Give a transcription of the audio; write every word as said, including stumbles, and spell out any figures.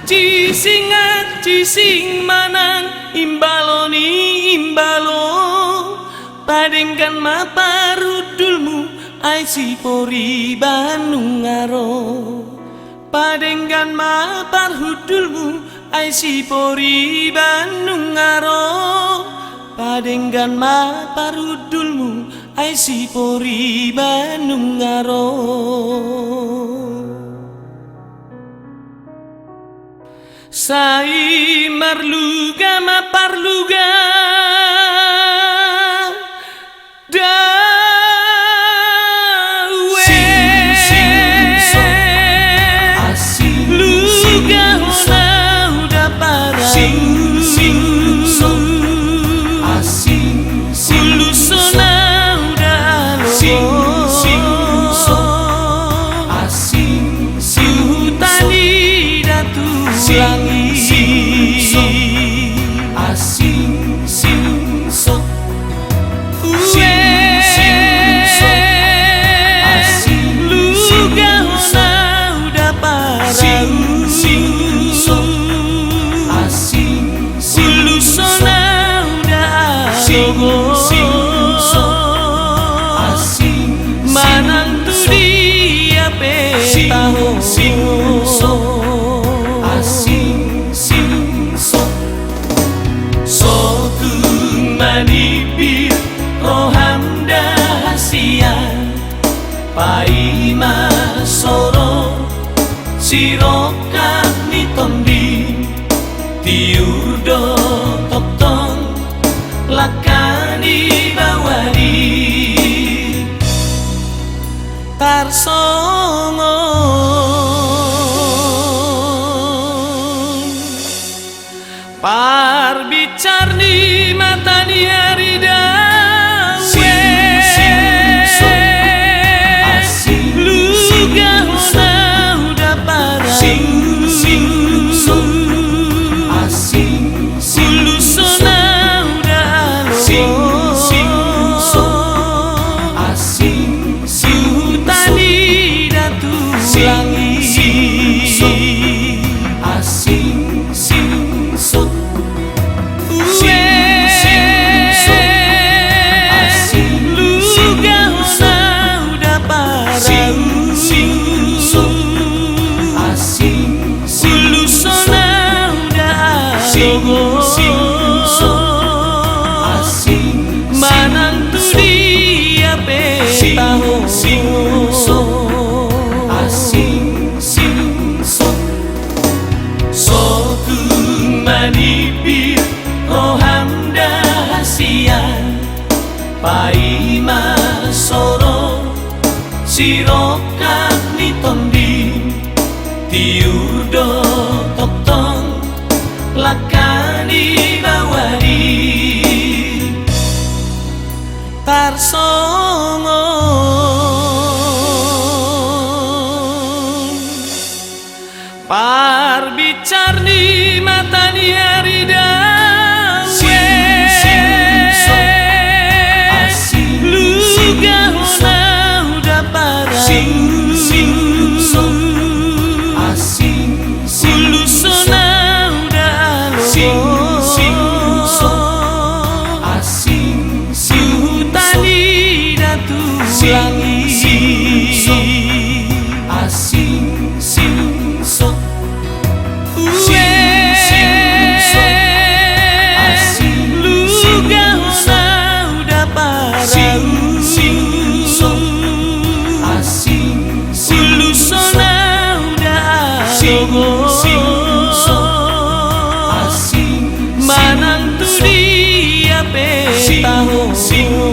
Cising, ah, cising manang imbalo ni imbalo. Padenggan ma parhundulmu, ai si Poriban nunga ro. Padenggan ma parhundulmu, ai si Poriban nunga ro. Padenggan ma parhundulmu, ai si Poriban nunga ro. Sai marluga ma parluga. Dawe. Sing, sing, so. Asing, luga sing, so. Hona uda parau. Sing, sing, so. Asing, sing, so. Ulos hona uda alo. Sing, sing, so. Asing, sing, so. Huta ni datu langit. Sing, sing, so. Asing, sing, so. Sing, sing, so. Asing, luga sing, so. Hona uda parau. Sing, sing, so. Asing, sing, so. Ulos hona uda alo. Sing, sing, so. Asing, sing, so. Manang tu dia pe taho. Sing, sing, so. Asing, sing, so. Sotung manipir roham da hasian, paima so ro sirongkap ni tondi, tiur do tongtong langka ni baoa di tarsongon. Parbinsar ni mata ni ari dawe. Sing, sing, so. Asing, luga sing, so. Hona uda parau. Sing, sing, so. Asing, sing, so. Ulos hona uda alo. Sing, sing, so. Asing, sing, so. Huta ni datu langit. Sing, sing, so. Asing, sing, so. Sing, sing, so. Asing, sing, so. Luga hona uda parau. Sing, sing, so. Asing, sing, so. Ulos hona uda alo. Sing, sing, so. Asing, sing, so. Manang tu dia pe taho. Sing, sing, so. Asing, sing, so. Sotung manipir roham da hasian, paima so ro sirongkap ni tondi, tiur do tongtong langka ni baoa di tarsongon. Parbinsar ni mata ni ari dawe. Sing, sing, so. Asing, luga sing, so. Hona uda parau. Sing, sing, so. Asing, sing, so. Ulos hona uda alo. Sing, sing, so. Asing, sing, so. Huta ni datu langit. Sing, sing, so. Asing, sing, so. Sing, sing, so. Asing, sing, so. Luga hona uda parau. Sing, sing, so. Asing, sing, so. Ulos hona uda alo. Sing, sing, so. Asing, sing, so. Manang tu dia pe taho. Sing, sing,